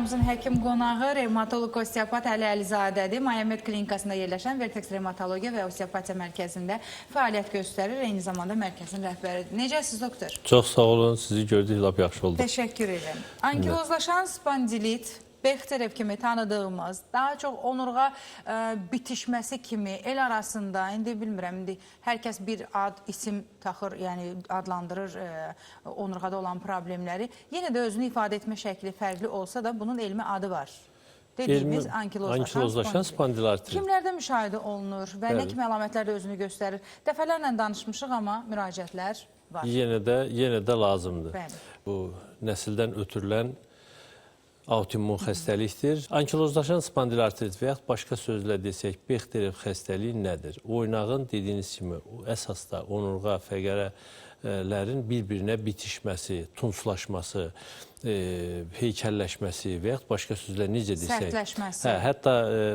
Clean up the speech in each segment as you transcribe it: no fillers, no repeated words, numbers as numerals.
Proqramımızın həkim qonağı revmatoloq osteopat Əli Əlizadədir. Mayamed klinikasında yerləşən Vertex Revmatologiya və Osteopatiya Mərkəzində fəaliyyət göstərir. Eyni zamanda mərkəzin rəhbəridir. Necəsiz doktor? Çox sağ olun, sizi gördük, lap yaxşı oldu. Təşəkkür edirəm. Ankilozlaşan spondilit, Bechterev kimi tanıdığımız, daha çox onurğa bitişməsi kimi el arasında, indi bilmirəm, indi hər kəs bir ad, isim taxır, yəni adlandırır onurğada olan problemləri. Yenə də özünü ifadə etmə şəkli fərqli olsa da bunun elmi adı var. Dediyimiz Elmi- ankilozlaşan, ankilozlaşan spondilartrit. Kimlərdə müşahidə olunur və nə kimi əlamətlərdə özünü göstərir? Dəfələrlə danışmışıq, amma müraciətlər var. Yenə də lazımdır. Bəli. Bu nəsildən ötürülən autoimmun xəstəlikdir. Ankilozlaşan spondilartrit və yaxud başqa sözlə desək, Bechterev xəstəliyi nədir? Oynağın dediyiniz kimi əsasda onurğa, fəqərələrin bir-birinə bitişməsi, tunçlaşması, heykəlləşməsi və yaxud başqa sözlə necə desək, Sərtləşməsi. Hə, hətta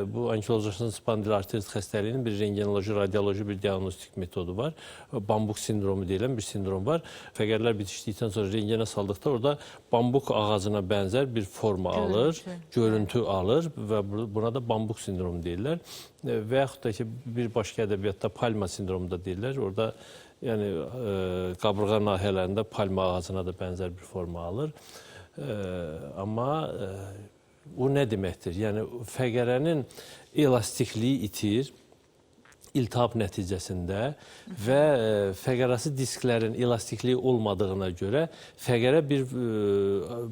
bu ankilozlaşan spondilartrit xəstəliyinin bir rentgenoloji, radioloji bir diaqnostik metodu var. Bambuk sindromu deyilən bir sindrom var. Fəqərlər bitişdikdən sonra rentgenə saldıqda orada bambuk ağacına bənzər bir forma alır, görüntü alır və buna da bambuk sindromu deyirlər. Və yaxud da ki, bir başqa ədəbiyyatda palma sindromu da deyirlər. Orada yəni qabırğa nahiyələrində palma ağacına da bənzər bir forma alır. Amma o nə deməkdir? Yəni fəqərənin elastikliyi itir iltihab nəticəsində və fəqərası disklərin elastikliyi olmadığına görə fəqərə bir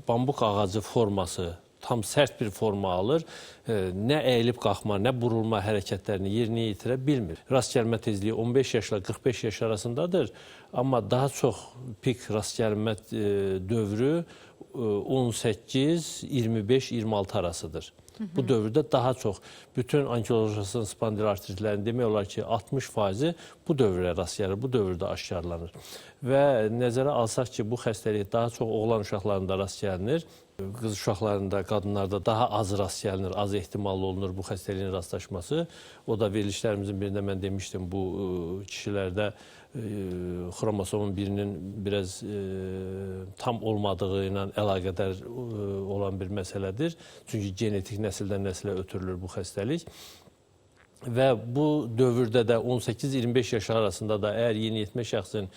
bambuk ağacı forması, tam sərt bir forma alır. Nə əyilib qalxma, nə burulma hərəkətlərini yerinə yetirə bilmir. Rast gəlmə tezliyi 15 yaşla 45 yaş arasındadır, amma daha çox pik rast gəlmə dövrü 18, 25, 26 arasıdır. Bu dövrdə daha çox bütün ankilozlaşan spondilartritlərin demək olar ki, 60%-i bu dövrə rast gəlir, bu dövrdə aşkarlanır. Və nəzərə alsaq ki, bu xəstəlik daha çox oğlan uşaqlarında rast gəlinir, qız uşaqlarında, qadınlarda daha az rast gəlinir, az ehtimallı olunur bu xəstəliyin rastlaşması. O da verilişlərimizin birində mən demişdim, bu kişilərdə xromosomun birinin biraz tam olmadığı ilə əlaqədar olan bir məsələdir. Çünki genetik nəsildən nəslə ötürülür bu xəstəlik. Və bu dövrdə də 18-25 yaş arasında da əgər yeniyetmə şəxsin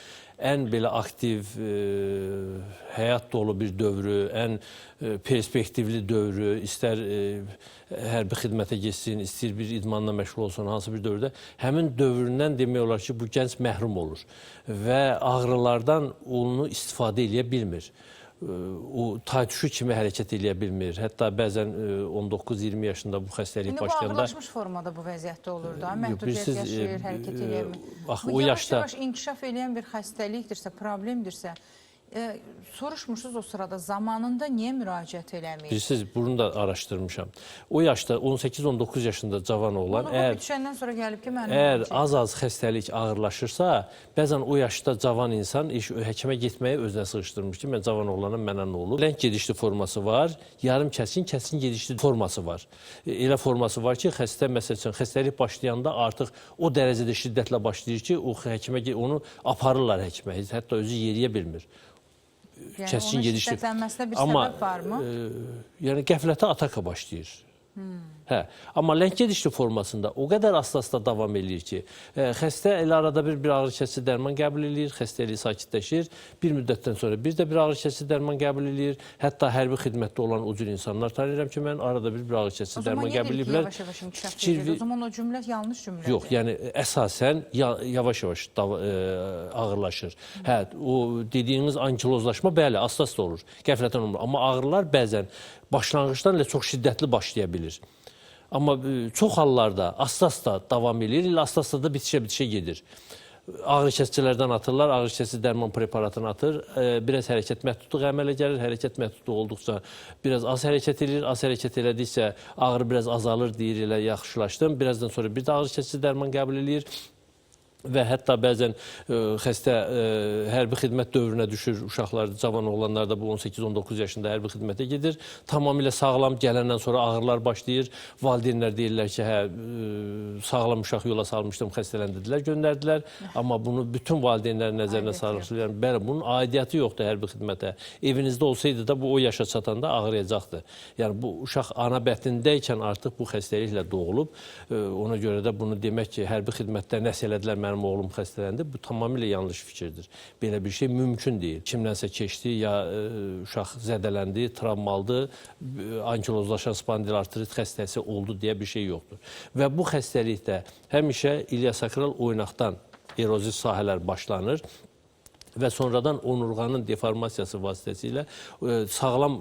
ən belə aktiv, həyat dolu bir dövrü, ən perspektivli dövrü, istər hərbi xidmətə getsin, istər bir idmanla məşğul olsun, hansı bir dövrdə, həmin dövründən demək olar ki, bu gənc məhrum olur və ağrılardan onu istifadə eləyə bilmir. O taytuşu kimi hərəkət eləyə bilmir. Hətta bəzən 19-20 yaşında bu xəstəlik İndi bu başlayanda ağırlaşmış formada bu vəziyyətdə olur da, məhdudiyyət bilirsiniz, yaşayır, hərəkət eləyə bilmir. Axı Bu o yavaş yaşda yavaş inkişaf eləyən bir xəstəlikdirsə, problemdirsə, soruşmuşsunuz o sırada zamanında niyə müraciət eləməyib? Bilirsiniz, bunu da araşdırmışam. O yaşda 18-19 yaşında cavan oğlan Onurğa əgər bitişəndən sonra gəlib ki, mənim Əgər müraciət- az-az xəstəlik ağırlaşırsa, bəzən o yaşda cavan insan həkimə getməyi özünə sığışdırmış ki, mən cavan oğlanam, mənə nə olub? Ləng gedişli forması var, yarım kəsin, kəsin gedişli forması var. Elə forması var ki, xəstə məsəl üçün xəstəlik başlayanda artıq o dərəcədə şiddətlə başlayır ki, o həkimə onu aparırlar həkimə, hətta özü yeriyə bilmir. Yəni kəskin onun gedişli. şiddətlənməsinə bir Amma, səbəb varmı? Yəni qəflətə ataka başlayır. Hə, amma ləng gedişli formasında o qədər asta-asta davam eləyir ki, xəstə elə arada bir ağrı kəsici dərman qəbul eləyir, xəstəlik sakitləşir. Bir müddətdən sonra bir də bir ağrı kəsici dərman qəbul eləyir. Hətta hərbi xidmətdə olan o cür insanlar tanıyıram ki, mən arada bir ağrı kəsici O zaman dərman niyə qəbul deyir ki, eləyiblər. yavaş-yavaş inkişaf Fikir edir? O zaman o cümlə yanlış cümlədir. Yox, yəni əsasən yavaş-yavaş ağırlaşır. Hə, o dediyiniz ankilozlaşma bəli, asta-asta olur. Qəflətən olmur. Amma ağrılar bəzən başlanğıcdan elə çox şiddətli başlaya bilir. Amma çox hallarda asta-asta davam eləyir, elə asta-asta da bitişə-bitişə gedir. Ağrı kəsicilərdən atırlar, ağrı kəsici dərman preparatını atır, biraz hərəkət məhdudluğu əmələ gəlir. Hərəkət məhdudluğu olduqca biraz az hərəkət eləyir, az hərəkət elədikcə ağrı biraz azalır, deyir, elə yaxşılaşdım. Birazdan sonra bir də ağrı kəsici dərman qəbul eləyir. Və hətta bəzən xəstə hərbi xidmət dövrünə düşür, uşaqlar, cavan oğlanlar da bu 18-19 yaşında hərbi xidmətə gedir. Tamamilə sağlam gələndən sonra ağrılar başlayır. Valideynlər deyirlər ki, hə, sağlam uşaq yola salmışdım, xəstələndirdilər, göndərdilər. Amma bunu bütün valideynlərin nəzərinə salır. Yəni, bəli, bunun aidiyyatı yoxdur hərbi xidmətə. Evinizdə olsaydı da bu o yaşa çatanda ağrıyacaqdı. Yəni bu uşaq ana bətnindəykən artıq bu xəstəliklə doğulub. Ona görə də bunu demək ki, hərbi xidmətdə nəsə elədilər, mənim oğlum xəstələndi, bu tamamilə yanlış fikirdir. Belə bir şey mümkün deyil. Kimlənsə keçdi, ya uşaq zədələndi, travma aldı, ankilozlaşan spondilartrit xəstəsi oldu deyə bir şey yoxdur. Və bu xəstəlikdə həmişə iliosakral oynaqdan eroziv sahələr başlanır və sonradan onurğanın deformasiyası vasitəsilə sağlam,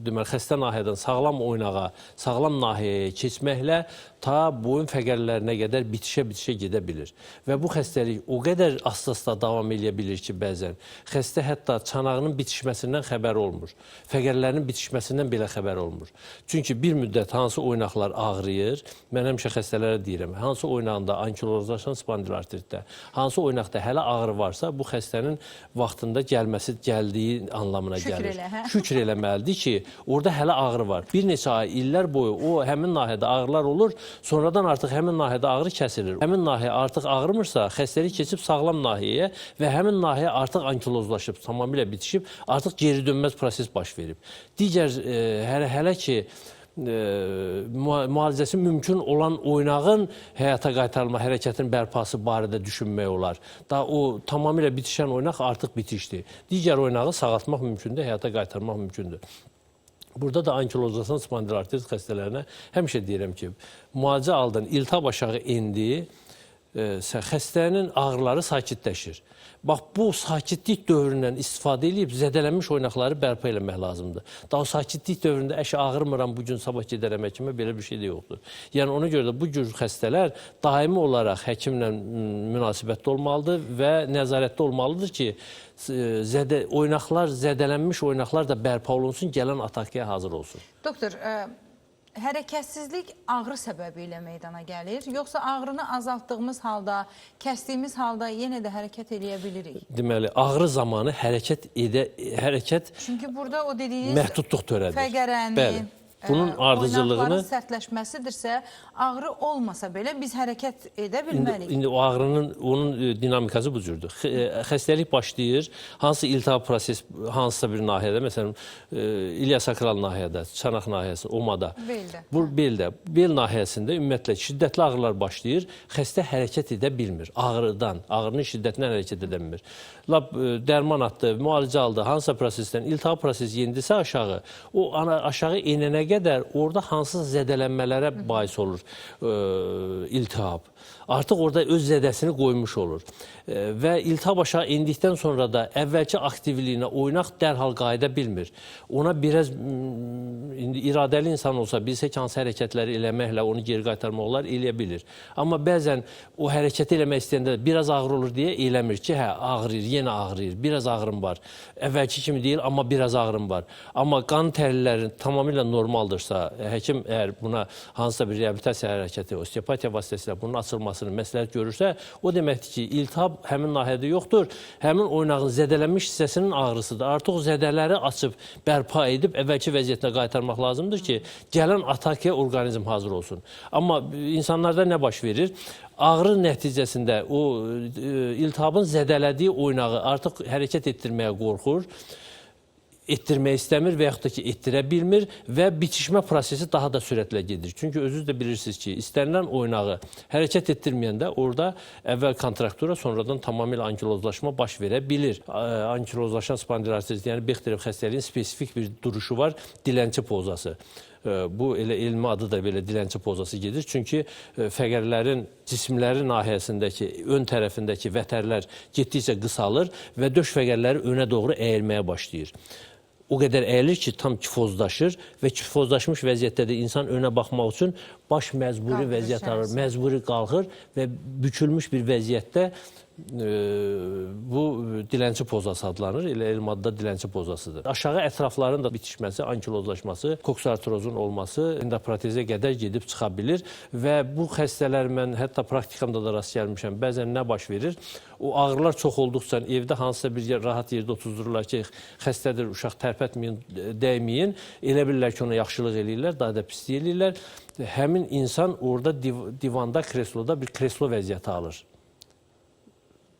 deməli, xəstə nahiyədən sağlam oynağa, sağlam nahiyəyə keçməklə ta boyun fəqərlərinə qədər bitişə-bitişə gedə bilir. Və bu xəstəlik o qədər asta-asta davam eləyə bilir ki, bəzən xəstə hətta çanağının bitişməsindən xəbər olmur. Fəqərlərinin bitişməsindən belə xəbər olmur. Çünki bir müddət hansı oynaqlar ağrıyır, mən həmişə xəstələrə deyirəm, hansı oynağında ankilozlaşan spondilartritdə, hansı oynaqda hələ ağrı varsa, bu xəstənin vaxtında gəlməsi, gəldiyi anlamına gəlir. Şükür elə, hə? Şükür eləməlidir ki, orada hələ ağrı var. Bir neçə ay, illər boyu o həmin nahiyədə ağrılar olur, sonradan artıq həmin nahiyədə ağrı kəsilir. Həmin nahiyə artıq ağrımırsa, xəstəlik keçib sağlam nahiyəyə və həmin nahiyə artıq ankilozlaşıb, tamamilə bitişib, artıq geri dönməz proses baş verib. Digər hələ ki, müalicəsi mümkün olan oynağın həyata qaytarılma, hərəkətin bərpası barədə düşünmək olar. Daha o tamamilə bitişən oynaq artıq bitişdi. Digər oynağı sağaltmaq mümkündür, həyata qaytarmaq mümkündür. Burada da ankilozlaşan spondilartrit xəstələrinə həmişə deyirəm ki, müalicə aldın, iltihab aşağı indi, xəstənin ağrıları sakitləşir. Bax, bu sakitlik dövründən istifadə edib zədələnmiş oynaqları bərpa eləmək lazımdır. Daha o sakitlik dövründə əşi ağrımıram, bugün sabah gedərəm həkimə, belə bir şey də yoxdur. Yəni ona görə də bu cür xəstələr daimi olaraq həkimlə münasibətdə olmalıdır və nəzarətdə olmalıdır ki, oynaqlar, zədələnmiş oynaqlar da bərpa olunsun, gələn atakaya hazır olsun. Doktor, hərəkətsizlik ağrı səbəbi ilə meydana gəlir, yoxsa ağrını azaltdığımız halda, kəsdiyimiz halda yenə də hərəkət eləyə bilirik? Deməli, ağrı zamanı hərəkət çünki burada o dediyiniz məhdudluq törədir. Fəqərəni, bəli. Bunun ardıcıllığını oynaqların sərtləşməsidirsə, ağrı olmasa belə biz hərəkət edə bilməliyik. İndi o ağrının, onun dinamikası bu cürdür. Xəstəlik başlayır, hansı iltihab proses, hansısa bir nahiyədə, məsələn, iliosakral nahiyədə, çanaq nahiyəsi, omada. Beldə. Bu, beldə. Bel nahiyəsində ümumiyyətlə şiddətli ağrılar başlayır, xəstə hərəkət edə bilmir. Ağrıdan, ağrının şiddətindən hərəkət edə bilmir. Lap dərman atdı, müalicə aldı, hansısa prosesdən, iltihab prosesi yendisə aşağı, o aşağı enənə qədər orada hansısa zədələnmələrə bais olur iltihab. Artıq orada öz zədəsini qoymuş olur. Və iltihab aşağı indikdən sonra da əvvəlki aktivliyinə oynaq dərhal qayıda bilmir. Ona biraz indi iradəli insan olsa, bilsə ki, hansı hərəkətləri eləməklə onu geri qaytarmaq olar, eləyə bilir. Amma bəzən o hərəkəti eləmək istəyəndə biraz ağrı olur deyə eləmir ki, hə, ağrıyır, yenə ağrıyır, biraz ağrım var. Əvvəlki kimi deyil, amma biraz ağrım var. Amma qan təhlilləri tamamilə normaldırsa, həkim əgər buna hansısa bir reabilitasiya hərəkəti, osteopatiya vasitəsilə bunun açılmasını məsləhət görürsə, o deməkdir ki, iltihab həmin nahiyədə yoxdur. Həmin oynağın zədələnmiş hissəsinin ağrısıdır. Artıq zədələri açıb, bərpa edib əvvəlki vəziyyətinə qaytarmaq lazımdır ki, gələn atakaya orqanizm hazır olsun. Amma insanlarda nə baş verir? Ağrı nəticəsində o iltihabın zədələdiyi oynağı artıq hərəkət etdirməyə qorxur, etdirmək istəmir və yaxud da ki, etdirə bilmir və bitişmə prosesi daha da sürətlə gedir. Çünki özünüz də bilirsiniz ki, istənilən oynağı hərəkət etdirməyəndə orada əvvəl kontraktura, sonradan tamamilə ankilozlaşma baş verə bilir. Ankilozlaşan spondilartrit, yəni Bexterev xəstəliyinin spesifik bir duruşu var, dilənçi pozası. Bu elə elmi adı da belə dilənçi pozası gedir. Çünki fəqərlərin cisimləri nahiyəsindəki, ön tərəfindəki vətərlər getdikcə qısalır və döş fəqərləri önə doğru əyilməyə başlayır. O qədər əyilir ki, tam kifozlaşır və kifozlaşmış vəziyyətdə də insan önə baxmaq üçün baş məcburi vəziyyət alır, məcburi qalxır və bükülmüş bir vəziyyətdə Bu dilənçi pozası adlanır. Elə elm adı da dilənçi pozasıdır. Aşağı ətrafların da bitişməsi, ankilozlaşması, koksartrozun olması endoprotezə qədər gedib çıxa bilir və bu xəstələr mən hətta praktikamda da rast gəlmişəm. Bəzən nə baş verir? O ağrılar çox olduqca evdə hansısa bir yer, rahat yerdə otuzdururlar ki, xəstədir, uşaq tərpətməyin, dəyməyin. Elə bilirlər ki, ona yaxşılıq eləyirlər, daha da pislik eləyirlər. Həmin insan orada divanda, kresloda bir kreslo vəziyyəti alır.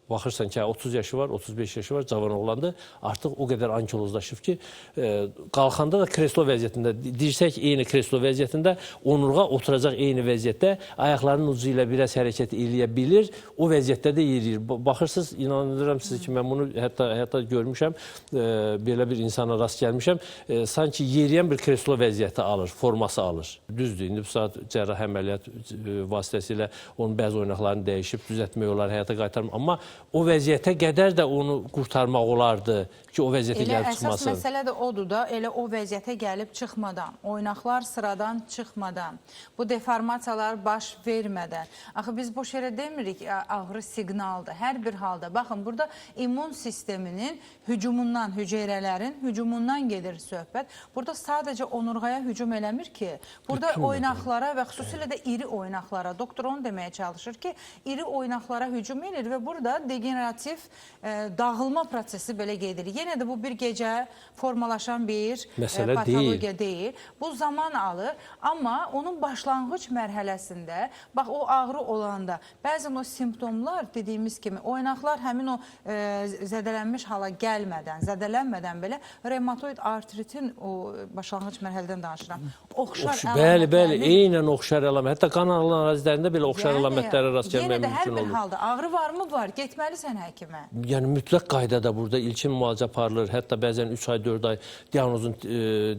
Baxırsan ki, 30 yaşı var, 35 yaşı var, cavan oğlandır. Artıq o qədər ankilozlaşıb ki, qalxanda da kreslo vəziyyətində, dirsək eyni kreslo vəziyyətində, onurğa oturacaq eyni vəziyyətdə, ayaqlarının ucu ilə biraz hərəkət eləyə bilir, o vəziyyətdə də yeriyir. Baxırsınız, inandırıram sizi ki, mən bunu hətta görmüşəm, belə bir insana rast gəlmişəm, sanki yeriyən bir kreslo vəziyyəti alır, forması alır. Düzdür, indi bu saat cərrahi əməliyyat vasitəsilə onun bəzi oynaqlarını dəyişib düzəltmək olar, həyata qaytarmaq, amma o vəziyyətə qədər də onu qurtarmaq olardı ki, o vəziyyətə gəlib çıxmasın. Əsas məsələ də odur da, elə o vəziyyətə gəlib çıxmadan, oynaqlar sıradan çıxmadan, bu deformasiyalar baş vermədən. Axı biz boş yerə demirik, ağrı siqnaldır. Hər bir halda, baxın, burada immun sisteminin hücumundan, hüceyrələrin hücumundan gedir söhbət. Burada sadəcə onurğaya hücum eləmir ki, burada oynaqlara və xüsusilə də iri oynaqlara, doktor onu deməyə çalışır ki, iri oynaqlara hücum edir və burada degenerativ dağılma prosesi belə gedir. Yenə də bu bir gecə formalaşan bir məsələ patologiya deyil. Bu zaman alır, amma onun başlanğıc mərhələsində, bax o ağrı olanda, bəzən o simptomlar dediyimiz kimi oynaqlar həmin o zədələnmiş hala gəlmədən, zədələnmədən belə revmatoid artritin o başlanğıc mərhələdən danışıram. Oxşar əlamətlərinin... Bəli, bəli, eynən oxşar əlamət. Hətta qan analizlərində belə oxşar əlamətlərə rast gəlmək mümkün olur. Yenə də hər bir halda ağrı varmı? Var. Getməlisən həkimə. Yəni mütləq qaydada burada ilkin müalicə aparılır. Hətta bəzən 3 ay, 4 ay diaqnozun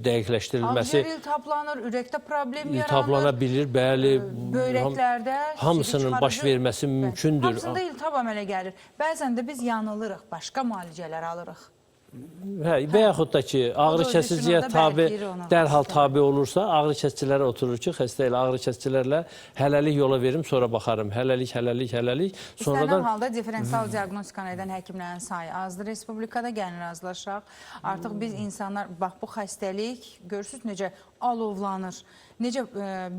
dəqiqləşdirilməsi. Ağciyər iltihaplanır, ürəkdə problem yaranır. İltihaplana bilir, bəli. Böyrəklərdə hamısının baş verməsi mümkündür. Hamısında iltihab əmələ gəlir. Bəzən də biz yanılırıq, başqa müalicələr alırıq. Hə, və yaxud da ki, ağrı kəsiciyə tabe, dərhal tabe olursa, ağrı kəsicilərə oturur ki, xəstə ilə ağrı kəsicilərlə hələlik yola verim, sonra baxarım. Hələlik, hələlik, hələlik. Sonradan... İstənilən halda diferensial diaqnostikanı edən həkimlərin sayı azdır. Respublikada gəlin razılaşaq. Artıq biz insanlar, bax bu xəstəlik, görürsünüz necə alovlanır, necə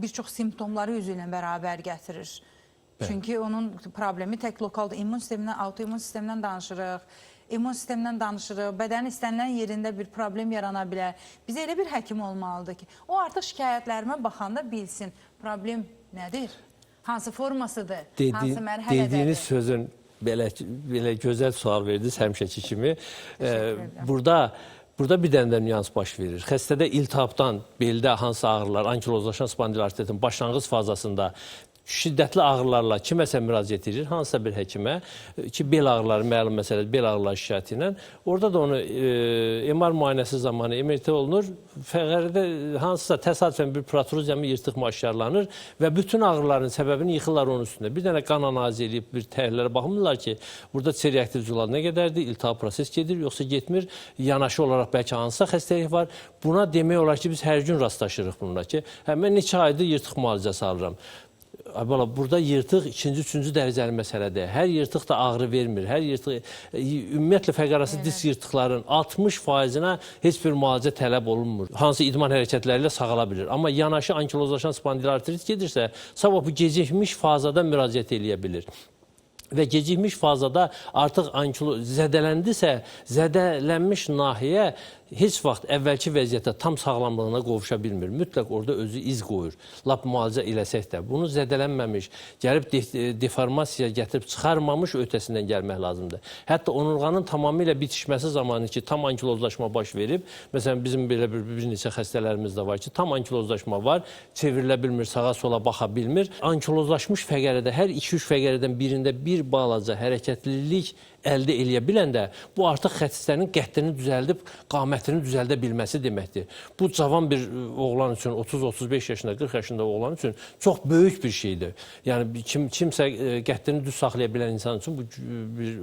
bir çox simptomları üzü ilə bərabər gətirir. Çünki onun problemi tək lokaldır. İmmun sistemindən, autoimmun sistemindən danışırıq. İmmun sistemindən danışırıq, bədənin istənilən yerində bir problem yarana bilər. Bizə elə bir həkim olmalıdır ki, o artıq şikayətlərimə baxanda bilsin, problem nədir, hansı formasıdır, hansı mərhələdədir. Dediyiniz sözün belə gözəl sual verdiniz həmişəki kimi. Burada bir dənə də nüans baş verir. Xəstədə iltihapdan beldə hansı ağrılar, ankilozlaşan spondilartritin başlanğıc fazasında şiddətli ağrılarla kiməsə müraciət edir, hansısa bir həkimə ki, bel ağrıları məlum məsələdir, bel ağrıları şikayəti ilə. Orada da onu MR müayinəsi zamanı MRT olunur, fəqərdə hansısa təsadüfən bir protruzya mı, yırtıq mı aşkarlanır və bütün ağrıların səbəbini yıxırlar onun üstündə. Bir dənə qan analizi eləyib bir təhlillərə baxmırlar ki, burada C reaktiv cülar nə qədərdir, iltihab proses gedir, yoxsa getmir, yanaşı olaraq bəlkə hansısa xəstəlik var. Buna demək olar ki, biz hər gün rastlaşırıq bununla ki, hə, mən neçə aydır yırtıq müalicəsi alıram. Burada yırtıq ikinci, üçüncü dərəcəli məsələdir. Hər yırtıq da ağrı vermir. Hər yırtıq, ümumiyyətlə fəqərası disk yırtıqların 60%-nə heç bir müalicə tələb olunmur. Hansı idman hərəkətləri ilə sağala bilir. Amma yanaşı ankilozlaşan spondilartrit gedirsə, sabah bu gecikmiş fazada müraciət eləyə bilir. Və gecikmiş fazada artıq zədələndisə, zədələnmiş nahiyə heç vaxt əvvəlki vəziyyətdə tam sağlamlığına qovuşa bilmir. Mütləq orada özü iz qoyur. Lap müalicə eləsək də. Bunu zədələnməmiş, gəlib deformasiya gətirib çıxarmamış ötəsindən gəlmək lazımdır. Hətta onurğanın tamamilə bitişməsi zamanı ki, tam ankilozlaşma baş verib, məsələn, bizim belə bir neçə xəstələrimiz də var ki, tam ankilozlaşma var, çevrilə bilmir, sağa sola baxa bilmir. Ankilozlaşmış fəqərədə, hər 2-3 fəqərədən birində bir balaca hərəkətlilik əldə eləyə biləndə bu artıq xəstənin qəddini düzəldib qamətini düzəldə bilməsi deməkdir. Bu cavan bir oğlan üçün 30-35 yaşında, 40 yaşında oğlan üçün çox böyük bir şeydir. Yəni kimsə qəddini düz saxlaya bilən insan üçün bu bir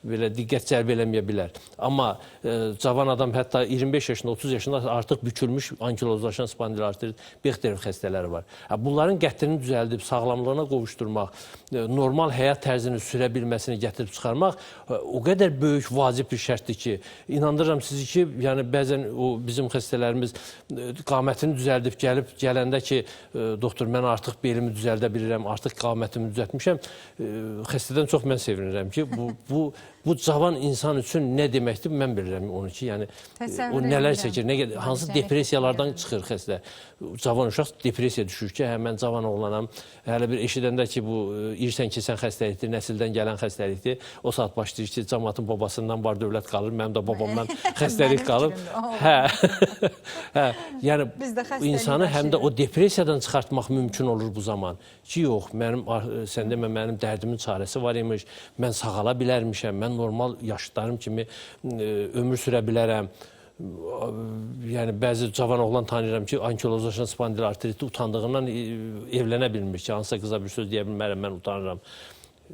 belə diqqət cəlb eləməyə bilər. Amma cavan adam hətta 25 yaşında, 30 yaşında artıq bükülmüş ankilozlaşan spondiloartrit, Bechterev xəstələri var. Bunların qəddini düzəldib sağlamlığına qovuşdurmaq, normal həyat tərzini sürə bilməsini gətirib çıxarmaq o qədər böyük vacib bir şərtdir ki, inandırıram sizi ki, yəni bəzən o bizim xəstələrimiz qamətini düzəldib gəlib gələndə ki, doktor mən artıq belimi düzəldə bilirəm, artıq qamətimi düzəltmişəm. Xəstədən çox mən sevinirəm ki, bu cavan insan üçün nə deməkdir mən bilirəm onu ki, yəni o nələr çəkir, nə qədər, hansı depressiyalardan çıxır xəstə. Cavan uşaq depressiya düşür ki, hə mən cavan oğlanam. Hələ bir eşidəndə ki, bu irsən keçən xəstəlikdir, nəsildən gələn xəstəlikdir. O saat başlayır ki, camaatın babasından var dövlət qalır, mənim də babamdan xəstəlik qalıb. Hə. Hə, yəni insanı həm də o depressiyadan çıxartmaq mümkün olur bu zaman. Ki yox, mənim sən demə mənim dərdimin çarəsi var imiş, mən sağala bilərmişəm, mən normal yaşıdlarım kimi ömür sürə bilərəm. Yəni bəzi cavan oğlan tanıyıram ki, ankilozlaşan spondiloartriti utandığından evlənə bilmir ki, hansısa qıza bir söz deyə bilmərəm, mən utanıram.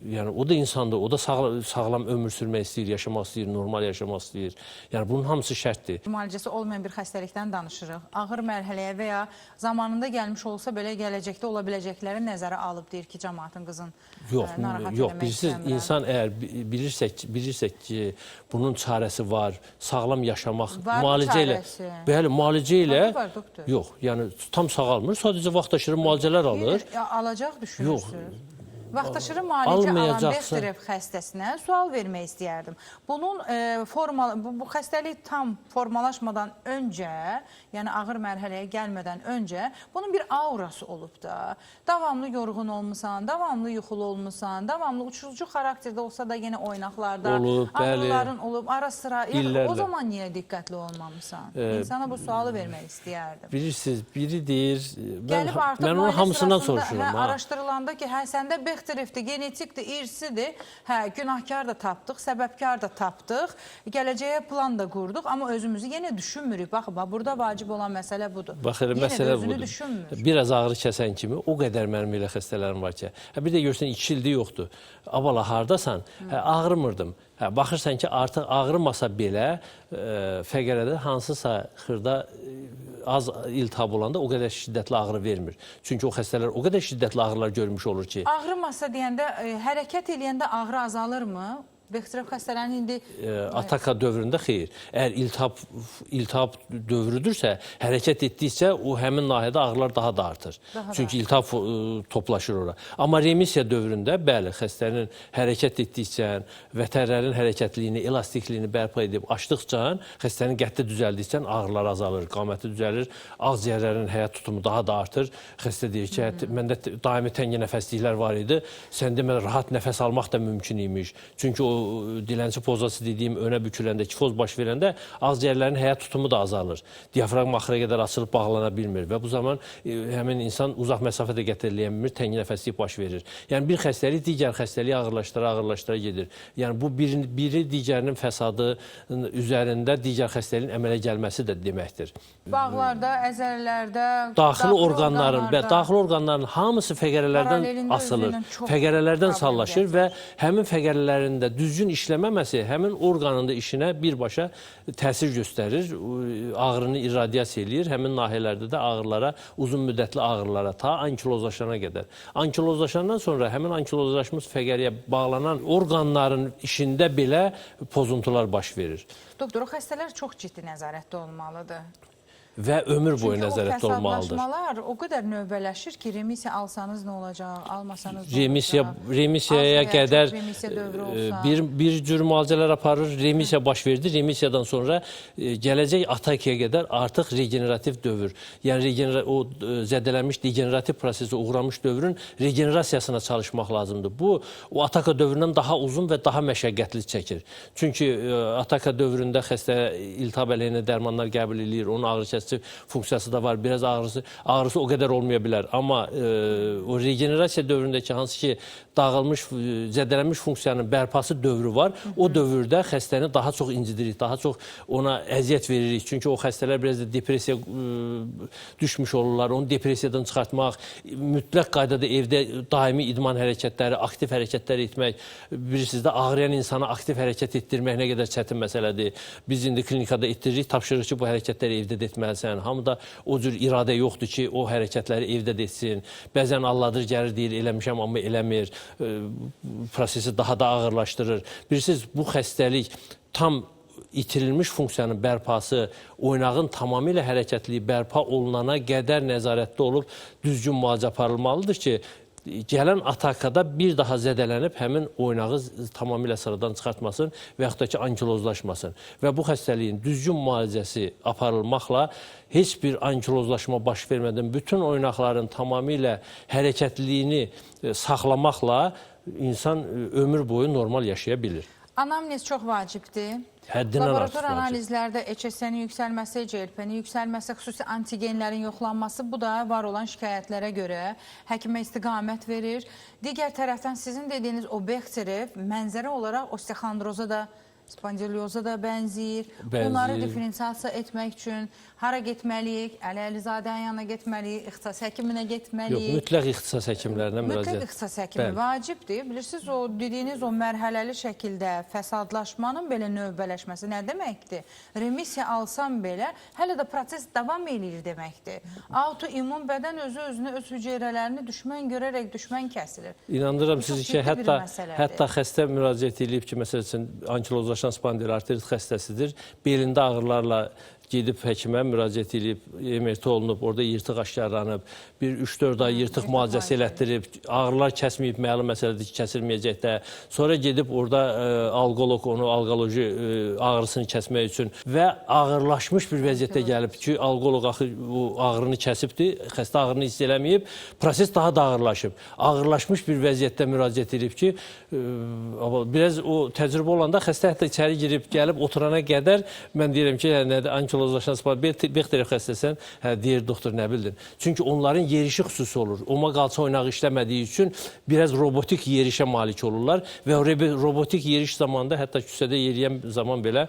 Yəni o da insandır, o da sağlam ömür sürmək istəyir, yaşamaq istəyir, normal yaşamaq istəyir. Yəni bunun hamısı şərtdir. Müalicəsi olmayan bir xəstəlikdən danışırıq. Ağır mərhələyə və ya zamanında gəlmiş olsa belə gələcəkdə ola biləcəkləri nəzərə alıb deyir ki, camaatın qızın narahat yox, bilirsiniz, insan əgər bilirsək ki, bunun çarəsi var, sağlam yaşamaq, var müalicə ilə. Bəli, müalicə ilə. Var, doktor. Yox, yəni tam sağalmır, sadəcə vaxtaşırı müalicələr alır. Alacaq düşünürsünüz. Yox. Vaxtaşırı müalicə alan Bechterev xəstəsinə sual vermək istəyərdim. Bunun bu xəstəlik tam formalaşmadan öncə, yəni ağır mərhələyə gəlmədən öncə bunun bir aurası olub da. Davamlı yorğun olmusan, davamlı yuxulu olmusan, davamlı uçucu xarakterdə olsa da yenə oynaqlarda olub, ağrıların olub, ara sıra. Yəni, o zaman niyə diqqətli olmamışsan? İnsana bu sualı vermək istəyərdim. Bilirsiniz, biri deyir, mən onun hamısından soruşuram. Araşdırılanda ki, hə, səndə Bechterevdir, genetikdir, irsidir. Hə, günahkar da tapdıq, səbəbkar da tapdıq. Gələcəyə plan da qurduq, amma özümüzü yenə düşünmürük. Bax, burada vacib olan məsələ budur. Bax, elə məsələ budur. Biraz ağrı kəsən kimi o qədər mənim elə xəstələrim var ki. Hə, bir də görürsən 2 ildir yoxdur. Abala hardasan? Hə, ağrımırdım. Hə, baxırsan ki, artıq ağrımasa belə fəqərədə hansısa xırda az iltihab olanda o qədər şiddətli ağrı vermir. Çünki o xəstələr o qədər şiddətli ağrılar görmüş olur ki. Ağrımasa deyəndə, hərəkət eləyəndə ağrı azalırmı? Bechterev xəstələrinin indi... Ataka dövründə xeyr. Əgər iltihab dövrüdürsə, hərəkət etdikcə o həmin nahiyədə ağrılar daha da artır. Çünki iltihab toplaşır ora. Amma remissiya dövründə, bəli, xəstənin hərəkət etdikcə, vətərlərin hərəkətliyini, elastikliyini bərpa edib açdıqca, xəstənin qəddi düzəldikcə ağrılar azalır, qaməti düzəlir, ağciyərlərin həyat tutumu daha da artır. Xəstə deyir ki, məndə daimi təngi nəfəsliklər var idi, sən demə rahat nəfəs almaq da mümkün imiş. Çünki o dilənçi pozası dediyim önə büküləndə, kifoz baş verəndə ağciyərlərin həyat tutumu da azalır. Diafraqma axıra qədər açılıb bağlana bilmir və bu zaman həmin insan uzaq məsafə də qət eləyə bilmir, təngi nəfəslik baş verir. Yəni bir xəstəlik digər xəstəliyi ağırlaşdıra gedir. Yəni bu biri digərinin fəsadı üzərində digər xəstəliyin əmələ gəlməsi də deməkdir. Bağlarda, əzələlərdə, daxili orqanların hamısı fəqərələrdən asılır. Fəqərələrdən sallaşır və həmin fəqərələrin də düzgün işləməməsi həmin orqanın da işinə birbaşa təsir göstərir, ağrını irradiasiya eləyir. Həmin nahiyələrdə də ağrılara, uzun müddətli ağrılara ta ankilozlaşana qədər. Ankilozlaşandan sonra həmin ankilozlaşmış fəqəriyə bağlanan orqanların işində belə pozuntular baş verir. Doktor, o xəstələr çox ciddi nəzarətdə olmalıdır. Və ömür boyu nəzarətdə olmalıdır. Çünki o fəsadlaşmalar o qədər növbələşir ki, remissiya alsanız nə olacaq, almasanız nə olacaq? Remissiyaya qədər bir cür müalicələr aparır, remissiya baş verdi. Remissiyadan sonra gələcək atakaya qədər artıq regenerativ dövr, yəni o zədələnmiş degenerativ prosesə uğramış dövrün regenerasiyasına çalışmaq lazımdır. Bu, o ataka dövründən daha uzun və daha məşəqqətli çəkir. Çünki ataka dövründə xəstə iltihab əleyhinə dərmanlar qəbul eləyir, onun ağrı kəsici reabilitasiya funksiyası da var. Biraz ağrısı o qədər olmaya bilər. Amma o regenerasiya dövründəki hansı ki dağılmış, zədələnmiş funksiyanın bərpası dövrü var. O dövrdə xəstəni daha çox incidirik, daha çox ona əziyyət veririk. Çünki o xəstələr biraz da depressiya düşmüş olurlar. Onu depressiyadan çıxartmaq, mütləq qaydada evdə daimi idman hərəkətləri, aktiv hərəkətlər etmək, bilirsiniz də ağrıyan insana aktiv hərəkət etdirmək nə qədər çətin məsələdir. Biz indi klinikada etdiririk, tapşırırıq ki, bu hərəkətləri evdə də etməlisən. Hamıda o cür iradə yoxdur ki, o hərəkətləri evdə də etsin. Bəzən alladır, gəlir, deyir, eləmişəm, amma eləmir. Prosesi daha da ağırlaşdırır. Bilirsiniz, bu xəstəlik tam itirilmiş funksiyanın bərpası, oynağın tamamilə hərəkətliyi bərpa olunana qədər nəzarətdə olub düzgün müalicə aparılmalıdır ki, gələn atakada bir daha zədələnib həmin oynağı tamamilə sıradan çıxartmasın və yaxud da ki, ankilozlaşmasın. Və bu xəstəliyin düzgün müalicəsi aparılmaqla heç bir ankilozlaşma baş vermədən bütün oynaqların tamamilə hərəkətliliyini saxlamaqla insan ömür boyu normal yaşaya bilir. Anamnez çox vacibdir. Həddindən Laborator artıq vacib. analizlərdə HSN-in yüksəlməsi, CRP-nin yüksəlməsi, xüsusi antigenlərin yoxlanması, bu da var olan şikayətlərə görə həkimə istiqamət verir. Digər tərəfdən sizin dediyiniz o Bechterev mənzərə olaraq osteoxondroza da, spondilyoza da bənzəyir. Bunları diferensiasiya etmək üçün hara getməliyik? Əli Əlizadənin yanına getməliyik, ixtisas həkiminə getməliyik. Yox, mütləq ixtisas həkimlərinə müraciət. Mütləq ixtisas həkimi vacibdir. Bilirsiniz, o dediyiniz o mərhələli şəkildə fəsadlaşmanın belə növbələşməsi nə deməkdir? Remissiya alsam belə hələ də proses davam eləyir deməkdir. Autoimmun bədən özü özünü, öz hüceyrələrini düşmən görərək düşmən kəsilir. İnandırıram sizi ki, hətta xəstə müraciət eləyib ki, məsəl üçün ankilozlaşan spondiloartrit xəstəsidir. Belində ağrılarla gedib həkimə müraciət edib, MRT olunub, orada yırtıq aşkarlanıb, bir 3-4 ay yırtıq müalicəsi elətdirib, ağrılar kəsməyib, məlum məsələdir ki, kəsilməyəcək də. Sonra gedib orada alqoloq onu, alqoloji ağrısını kəsmək üçün və ağırlaşmış bir vəziyyətdə gəlib ki, alqoloq axı bu ağrını kəsibdir, xəstə ağrını hiss eləməyib, proses daha da ağırlaşıb. Ağırlaşmış bir vəziyyətdə müraciət edib ki, biraz o təcrübə olanda xəstə hətta içəri girib, gəlib oturana qədər mən deyirəm ki, nədir, ankilozlaşan Bechterev xəstəsən, deyir doktor nə bildin? Çünki onların yerişi xüsusi olur. Oma qalça oynağı işləmədiyi üçün biraz robotik yerişə malik olurlar və robotik yeriş zamanında hətta küçədə yeriyən zaman belə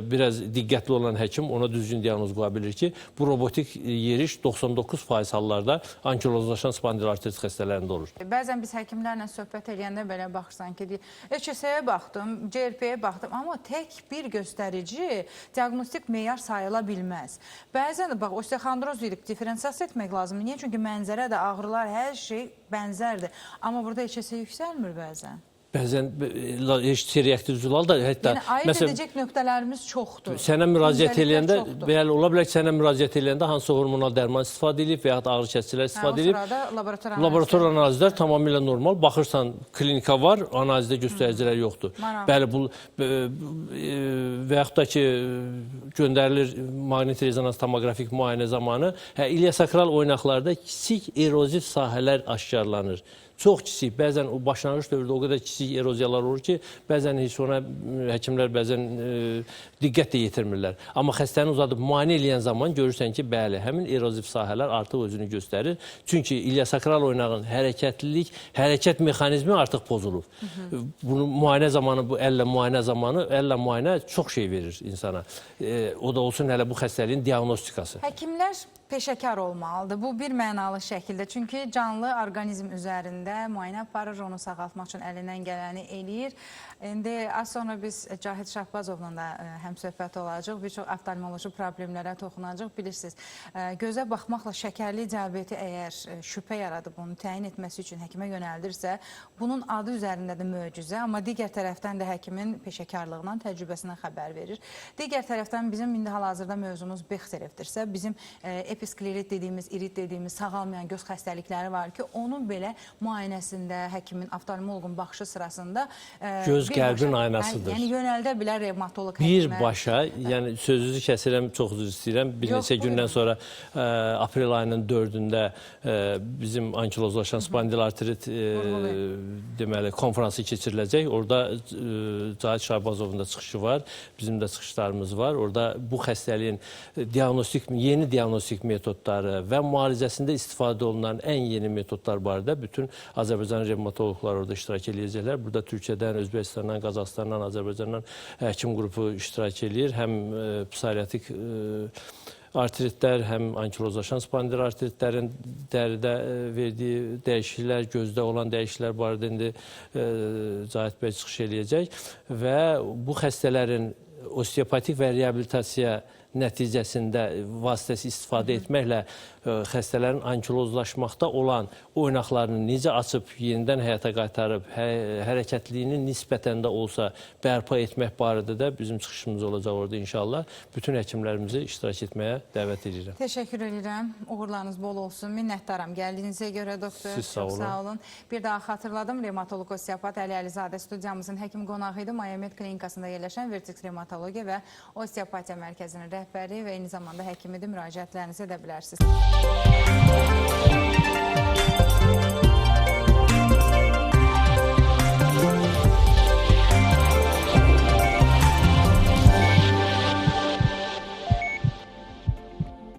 biraz diqqətli olan həkim ona düzgün diaqnoz qoya bilir ki, bu robotik yeriş 99% hallarda ankilozlaşan spondiloartrit xəstələrində olur. Bəzən biz həkimlərlə söhbət eləyəndə belə baxırsan ki, HSE-yə baxdım, CRP-yə baxdım, amma tək bir göstərici diaqnostik meyar sayıla bilməz. Bəzən də bax, osteoxondroz dedik, diferensiasiya etmək lazımdır. Niyə? Çünki mənzərə də, ağrılar, hər şey bənzərdir. Amma burada HSE yüksəlmir bəzən. Bəzən HSE reaktiv zülal da hətta... Yəni, ayırt edəcək nöqtələrimiz çoxdur. Sənə müraciət eləyəndə, bəli, ola bilər ki, sənə müraciət eləyəndə hansı hormonal dərman istifadə edib və yaxud ağrı kəsicilər istifadə edib. O sırada laborator analizlər tamamilə normal. Baxırsan, klinika var, analizdə göstəricilər yoxdur. Bəli, bu və yaxud da ki, göndərilir maqnit rezonans tomoqrafik müayinə zamanı, iliosakral oynaqlarda kiçik eroziv sahələr aşkarlanır. Çox kiçik, bəzən o başlanğıc dövrdə o qədər kiçik eroziyalar olur ki, bəzən heç ona həkimlər bəzən diqqət də yetirmirlər. Amma xəstəni uzadıb müayinə eləyən zaman görürsən ki, bəli, həmin eroziv sahələr artıq özünü göstərir. Çünki iliosakral oynağın hərəkətlilik, hərəkət mexanizmi artıq pozulub. Bunu müayinə zamanı, bu əllə müayinə zamanı, əllə müayinə çox şey verir insana. O da olsun hələ bu xəstəliyin diaqnostikası. Həkimlər peşəkar olmalıdır. Bu bir mənalı şəkildə. Çünki canlı orqanizm üzərində müayinə aparır, onu sağaltmaq üçün əlindən gələni eləyir. İndi az sonra biz Cahid Şahbazovla da həmsöhbət olacaq. Bir çox oftalmoloji problemlərə toxunacaq. Bilirsiniz, gözə baxmaqla şəkərli diabeti əgər şübhə yaradıb onu təyin etməsi üçün həkimə yönəldirsə, bunun adı üzərində də möcüzə, amma digər tərəfdən də həkimin peşəkarlığından, təcrübəsindən xəbər verir. Digər tərəfdən bizim indi hal-hazırda mövzumuz Bechterevdirsə, bizim episklerit dediyimiz, irit dediyimiz sağalmayan göz xəstəlikləri var ki, onun belə müayinə müayinəsində həkimin, oftalmoloqun baxışı sırasında Göz birbaşa- qəlbin aynasıdır. Yəni yönəldə bilər revmatoloq həkimə. Birbaşa, yəni sözünüzü kəsirəm, çox üzr istəyirəm. Bir Yox, neçə gündən buyurun. sonra aprel ayının 4-ündə bizim ankilozlaşan spondilartrit deməli konfransı keçiriləcək. Orada Cahit Şahbazovun da çıxışı var, bizim də çıxışlarımız var. Orada bu xəstəliyin yeni diaqnostik metodları və müalicəsində istifadə olunan ən yeni metodlar barədə bütün Azərbaycan revmatoloqları orada iştirak eləyəcəklər. Burada Türkiyədən, Özbəkistandan, Qazaxıstandan, Azərbaycandan həkim qrupu iştirak eləyir. Həm psoriatik artritlər, həm ankilozlaşan spondilartritlərin dəridə verdiyi dəyişikliklər, gözdə olan dəyişikliklər barədə indi Cahit bəy çıxış eləyəcək və bu xəstələrin osteopatik və reabilitasiya nəticəsində vasitəsi istifadə etməklə xəstələrin ankilozlaşmaqda olan oynaqlarını necə açıb yenidən həyata qaytarıb, hərəkətliyini nisbətən də olsa bərpa etmək barədə də bizim çıxışımız olacaq orada inşallah. Bütün həkimlərimizi iştirak etməyə dəvət edirəm. Təşəkkür edirəm. Uğurlarınız bol olsun. Minnətdaram gəldiyinizə görə doktor. Siz sağ Çox olun. sağ olun. Bir daha xatırladım. Revmatoloq osteopat Əli Əlizadə studiyamızın həkim qonağı idi. Mayamed klinikasında yerləşən Vertex Revmatologiya və Osteopatiya Mərkəzinin rəhbəri və eyni zamanda həkimidir. Müraciətlərinizi edə bilərsiniz.